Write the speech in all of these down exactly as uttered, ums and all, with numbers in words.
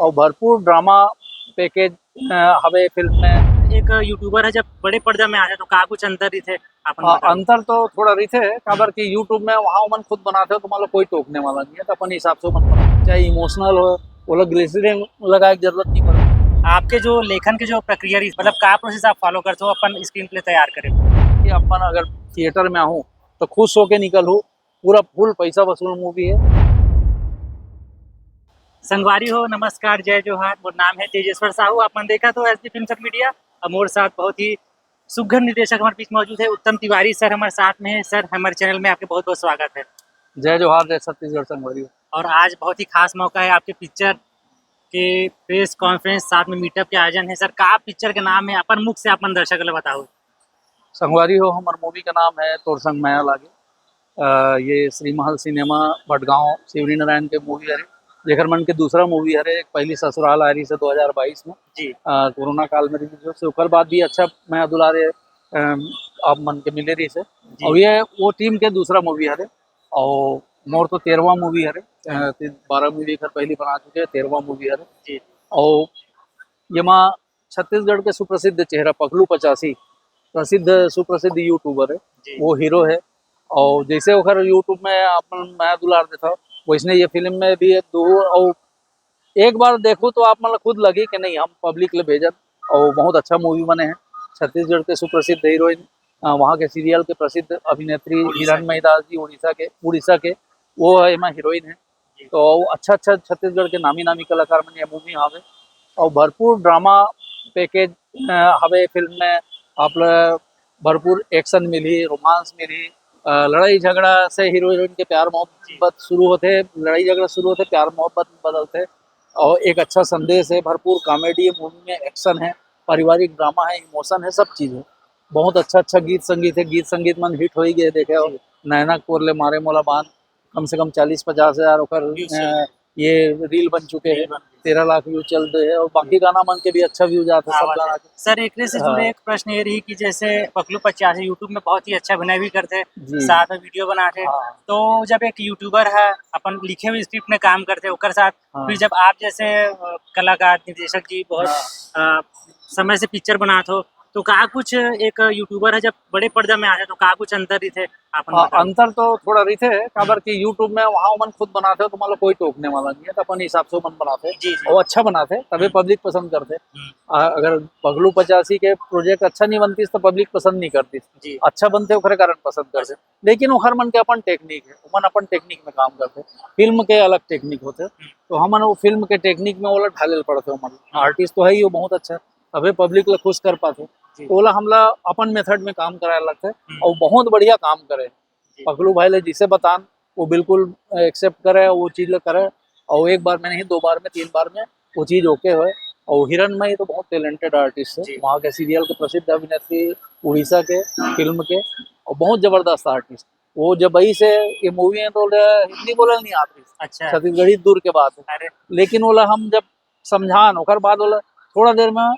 अउ भरपूर drama package, अ, हवे फिल्म में। एक यूट्यूबर हे, जब बड़े पर्दा में आथे, तो का कुछ अंतर रहिथे? अपन हाँ, बताओ। अंतर तो थोड़ा रहिथे, काबर कि YouTube में वहाँ ओमन खुद बनाथे, तो मतलब कोई टोकने वाला नहीं है, तो अपन हिसाब से ओमन बनाथे। चाहे इमोशनल हो, ओला ग्लिसरीन लगाए के जरूरत नहीं पड़े। आपके जो लेखन के जो प्रक्रिया रही, मतलब का प्रोसेस आप फॉलो करते हो अपन स्क्रीन प्ले तैयार करे? कि अपन अगर थिएटर में आहूँ, तो खुश होके निकलहूँ, पूरा फुल पैसा वसूल मूवी है। संगवारी हो, नमस्कार, जय जोहार। मोर नाम है तेजेश्वर साहू। आप मन देखत हो एसडी फिल्म सर मीडिया। और मोर साथ बहुत ही सुघर निर्देशक हमारे बीच मौजूद है, उत्तम तिवारी सर हमारे साथ में है। सर, हमारे चैनल में आपके बहुत बहुत स्वागत है। जय जोहार, जय छत्तीसगढ़ संगवारी हो। और आज बहुत ही खास मौका है, आपके पिक्चर के प्रेस कॉन्फ्रेंस, साथ में मीटअप के आयोजन है। सर, का पिक्चर के नाम है, अपन मुख से अपन दर्शक ला बताओ। संगवारी हो, हमर मूवी का नाम है तोर संग मया लागे। अ, ये श्री महल सिनेमा भटगांव शिवरीनारायण के मूवी हरे, जेकर मन के दूसरा मूवी हरे, एक पहली ससुराल आ रही से दो हज़ार बाईस में। जी। अ, कोरोना काल में रिलीज हो से, ओकर बाद भी अच्छा मया दुलारे, अम, आप मन के मिले रही से। जी। और ये वो टीम के दूसरा मूवी हरे, और मोर तो तेरहवाँ मूवी हरे, अ, बारह मूवी एकर पहली बना चुके हैं, तेरहवाँ मूवी हरे। जी। और ये मा छत्तीसगढ़ के सुप्रसिद्ध चेहरा पखलू पचासी, प्रसिद्ध, सुप्रसिद्ध यूट्यूबर है, जी। वो हीरो है। और जैसे ओकर YouTube में अपन मया दुलार देता, वैसने ये फिल्म में भी है दो। और एक बार देखो तो आप मतलब खुद लगी कि नहीं, हम पब्लिक ले भेजन, और बहुत अच्छा मूवी बने हैं। छत्तीसगढ़ के सुप्रसिद्ध हीरोइन, अ, वहाँ के सीरियल के प्रसिद्ध अभिनेत्री उड़ीसा। हिरणमयी दास जी, उड़ीसा के, उड़ीसा के, वो है एमा हीरोइन है। जी। तो अच्छा अच्छा छत्तीसगढ़ के नामी नामी कलाकार मन ये मूवी में आवे, और भरपूर ड्रामा पैकेज, अ, हवे फिल्म में। आप ल-, भरपूर एक्शन मिली, रोमांस मिली, अ, लड़ाई झगड़ा से हीरो हीरोइन के प्यार मोहब्बत जी। शुरू होते, लड़ाई झगड़ा शुरू होते, प्यार मोहब्बत में बदलते, और एक अच्छा संदेश है। भरपूर कॉमेडी है मूवी में, एक्शन है, पारिवारिक ड्रामा है, इमोशन है, सब चीज़ है। बहुत अच्छा अच्छा गीत संगीत है, गीत संगीत मन हिट हो ही गए, देखे हो, जी। नैना कोरले मारे मोला बान, कम से कम चालीस पचास हज़ार ओकर, व्यूज चल अ, रहे। ये रील बन चुके हैं, रील बन गए। तेरह लाख व्यूज चल रहे हैं, और बाकी गाना मन के भी अच्छा व्यूज आते हैं, सब आवाज गाना है। के। सर, एकरे से जुड़े हाँ। एक प्रश्न ये रही कि जैसे पखलू पचासी YouTube में बहुत ही अच्छा अभिनय भी करते हैं, जी। साथ में वीडियो बनाते हैं, हाँ। तो जब एक यूट्यूबर है, अपन लिखे हुए स्क्रिप्ट में काम करते हैं, ओकर साथ हाँ। फिर जब आप जैसे, अ, कलाकार, निर्देशक जी बहुत, हाँ। अ, समय से पिक्चर बनात हो, तो का कुछ एक यूट्यूबर है जब बड़े पर्दा में आ जाए, तो का कुछ अंतर रहिथे? अपन हाँ, बताओ। अंतर तो थोड़ा रहिथे, काबर हम्म। कि YouTube में वहाँ ओमन खुद बनाते हो, तो मतलब कोई टोकने वाला नहीं है, तो अपन हिसाब से ओमन बनाते हैं। जी, जी। और अच्छा बनाते हैं, तभी हम्म। पब्लिक पसंद करते हैं। हम्म। आ, अगर पगलू पचासी के प्रोजेक्ट अच्छा नहीं बनतीस, तो पब्लिक पसंद नहीं करतीस। जी। अच्छा बनते, ओकरे कारण पसंद करते। लेकिन ओखर मन के अपन टेक्निक है, ओमन अपन टेक्निक में काम करते। फिल्म के अलग टेक्निक होते, हम्म। तो हमन वो फिल्म के टेक्निक में ओला ढाले ल पड़ते ओमन। हम्म। आर्टिस्ट तो है ही, वो बहुत अच्छा, तभे पब्लिक ला खुश कर पाते। जी। तो ओला हमला अपन मेथड में काम कराए लगते, हम्म। और बहुत बढ़िया काम करे। जी। पगलू भाई ले जिसे बतान, वो बिल्कुल एक्सेप्ट करे, वो चीज ला करे, और एक बार में नहीं, दो बार में, तीन बार में वो चीज ओके होए। और हिरणमयी तो बहुत टैलेंटेड आर्टिस्ट है, जी। वहाँ के सीरियल के प्रसिद्ध अभिनेत्री, उड़ीसा के, फिल्म के, और बहुत जबरदस्त आर्टिस्ट। वो जब आई से ये मूवी है तो ओला हिंदी बोलल नहीं आती, अच्छा। छत्तीसगढ़ी दूर के बात है। अरे। लेकिन ओला हम जब समझान, ओकर बाद ओला थोड़ा देर में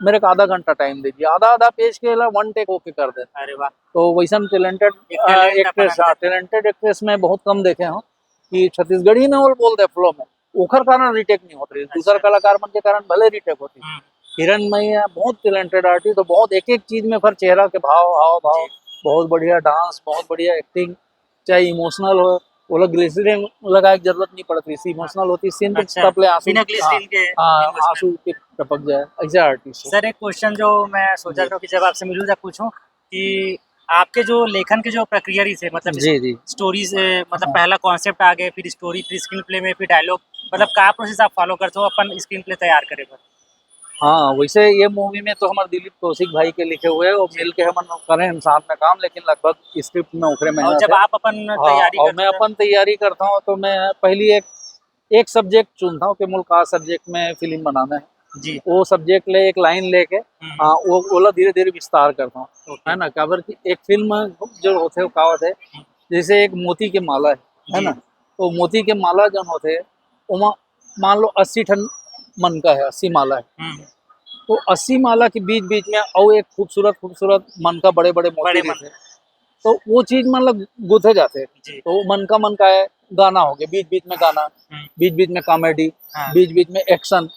मेरे को आधा घंटा टाइम दे दिया, आधा आधा पेज के ला वन टेक ओके कर दे। अरे वाह। तो वैसन टैलेंटेड, एक अ, टैलेंट अपन एक्ट्रेस, अंदर हाँ, टैलेंटेड एक्ट्रेस मैं बहुत कम देखे हूँ कि छत्तीसगढ़ी में वो बोल दे फ्लो में, ओखर कारण रीटेक नहीं होत रही, दूसरा अच्छा। कलाकार मन के कारण भले रीटेक होती। हम्म। हिरणमयी है, बहुत टैलेंटेड आर्टिस्ट, तो बहुत एक एक चीज में ओकर चेहरा के भाव, हाव भाव, जी। बहुत बढ़िया डांस, बहुत बढ़िया एक्टिंग, चाहे इमोशनल हो, ओला ग्लिसरीन लगाए के जरूरत नहीं पड़त रही, इमोशनल होती सीन तो अच्छा, टप ले आंसू, बिना ग्लिसरीन हाँ, के हाँ, इमोशनल। आंसू के टपक जाए, ऐसे आर्टिस्ट है। सर, एक क्वेश्चन जो मैं सोचा जी। था कि जब आपसे मिलूं तब पूछूं कि आपके जो लेखन के जो प्रक्रिया रही से, मतलब जी, जी। स्टोरी से, मतलब हाँ। पहला कॉन्सेप्ट आ गए, फिर स्टोरी, फिर स्क्रीन प्ले में, फिर डायलॉग, मतलब हाँ। का प्रोसेस आप फॉलो करते हो अपन स्क्रीन प्ले तैयार करे बर? हाँ, वैसे ये मूवी में तो हमारे दिलीप कौशिक भाई के लिखे हुए हैं, वो जी। मिल के हमन करें हम साथ में काम, लेकिन लगभग स्क्रिप्ट में ओकरे और मेहनत जब है। आप अपन हाँ, तैयारी और करते मैं हो? अपन तैयारी करता हूँ तो मैं पहली एक, एक सब्जेक्ट चुनता हूँ कि मूल का सब्जेक्ट में फिल्म बनाना है। जी। वो सब्जेक्ट ले एक लाइन लेके, हम्म। हाँ, वो ओला धीरे धीरे विस्तार करता हूँ, ओके। है ना? काबर कि एक फिल्म जो होते हो, का होते है, हम्म। जैसे एक मोती के माला है, है जी। ना? तो मोती के माला जो होते हैं, ओमा मान लो अस्सी ठन मनका है, अस्सी माला है। हम्म। तो अस्सी माला के बीच-बीच में अउ एक खूबसूरत-खूबसूरत मनका बड़े-बड़े मोती बड़े रहिथे। मनका। तो वो चीज मन ल गुथे जाथे। जी। तो वो मनका, मनका है, गाना हो गया, बीच बीच में गाना, बीच बीच में कॉमेडी, बीच बीच में एक्शन,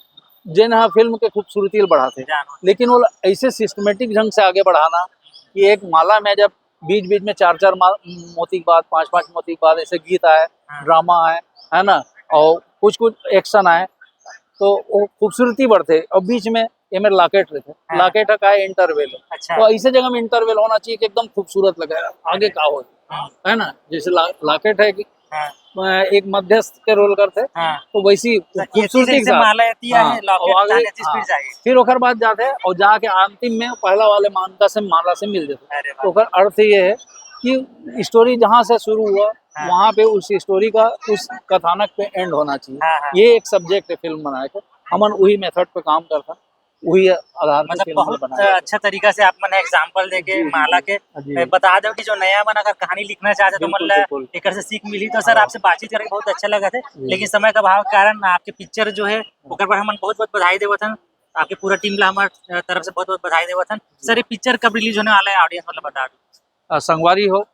जेन हा फिल्म के खूबसूरती ल बढ़ाथे। लेकिन वो ऐसे सिस्टमेटिक ढंग से आगे बढ़ाना कि एक माला में जब बीच बीच में चार चार मोती के बाद, पांच पांच मोती के बाद ऐसे गीत आए, ड्रामा आए, है ना, और कुछ कुछ एक्शन आए, तो वो खूबसूरती बढ़थे। और बीच में एमे लॉकेट रहिथे। लॉकेट ह का, इंटरवल है। तो ऐसे जगह में इंटरवल होना चाहिए कि एकदम खूबसूरत लगे, आगे का हो, है ना। जैसे लॉकेट है कि एक मध्यस्थ के रोल करथे, तो वैसी खूबसूरती के साथ माला आती है, लॉकेट, फिर ओकर बाद जाथे और जाके अंतिम में पहला वाले मानका से, माला से मिल जाथे। तो ओकर अर्थ ये है कि स्टोरी जहाँ से शुरू हुआ, वहाँ पे उस स्टोरी का, उस कथानक पे एंड होना चाहिए। ये एक सब्जेक्ट है फिल्म बनाए के, हमन उही मेथड पे काम करथन, उही आधार पे मतलब फिल्म बहुत बनाए। अच्छा तरीका से आप मन एग्जांपल देके माला के बता दो कि जो नया मन अगर कहानी लिखना चाहते तो मतलब एकर से सीख मिली। तो सर, आपसे बातचीत करके बहुत अच्छा लगा था, लेकिन समय का अभाव के कारण आपके पिक्चर जो है ओकर पर हमन बहुत बहुत बधाई देवत हन, आपके पूरा टीम ला हमार तरफ से बहुत बहुत बधाई देवत हन। सर, ये पिक्चर कब रिलीज होने वाला है, ऑडियंस मतलब बता दो। संगवारी हो,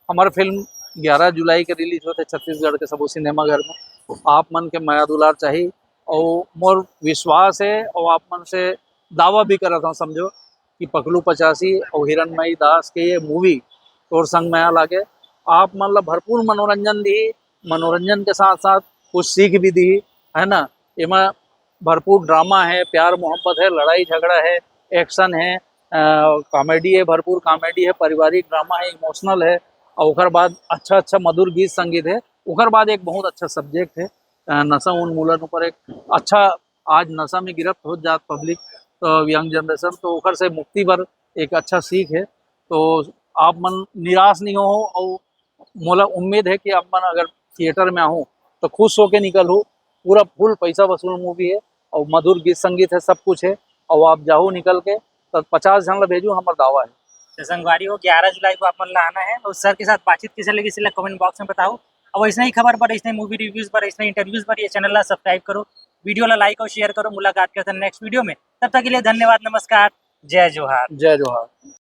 हमार फिल्म ग्यारह जुलाई के रिलीज होथे छत्तीसगढ़ के सबो सिनेमाघर में। आप मन के मया दुलार चाही और मोर विश्वास है और आप मन से दावा भी करत हूँ, समझो कि पकलू पचासी और हिरणमयी दास के ये मूवी तोर संग मया लागे, आप मन ला भरपूर मनोरंजन दी, मनोरंजन के साथ साथ कुछ सीख भी दी, है ना। एमा भरपूर ड्रामा है, प्यार मोहब्बत है, लड़ाई झगड़ा है, एक्शन है, कॉमेडी है, भरपूर कॉमेडी है, पारिवारिक ड्रामा है, इमोशनल है, और ओकर बाद अच्छा अच्छा मधुर गीत संगीत है। ओकर बाद एक बहुत अच्छा सब्जेक्ट है नशा उन्मूलन ऊपर एक अच्छा, आज नशा में गिरफ्त हो जात पब्लिक, तो यंग जनरेशन, तो ओकर से मुक्ति बर एक अच्छा सीख है। तो आप मन निराश नहीं हो और मोला उम्मीद है कि आप मन अगर थिएटर में आहू तो खुश होके निकल हो। पूरा फुल पैसा वसूल मूवी है और मधुर गीत संगीत है, सब कुछ है। और आप जाहू निकल के तो पचास झन ला भेजू, हमर दावा है। तो संगवारी हो, ग्यारह जुलाई को आप मन ला आना है और सर के साथ बातचीत कैसे लगी, इसला कमेंट बॉक्स में बताओ। और ऐसे ही खबर पर, ऐसे मूवी रिव्यूज पर, ऐसे इंटरव्यूज पर ये चैनल ला सब्सक्राइब करो, वीडियो ला लाइक और शेयर करो। मुलाकात करते हैं नेक्स्ट वीडियो में, तब तक के लिए धन्यवाद, नमस्कार, जय जोहार। जय जोहार।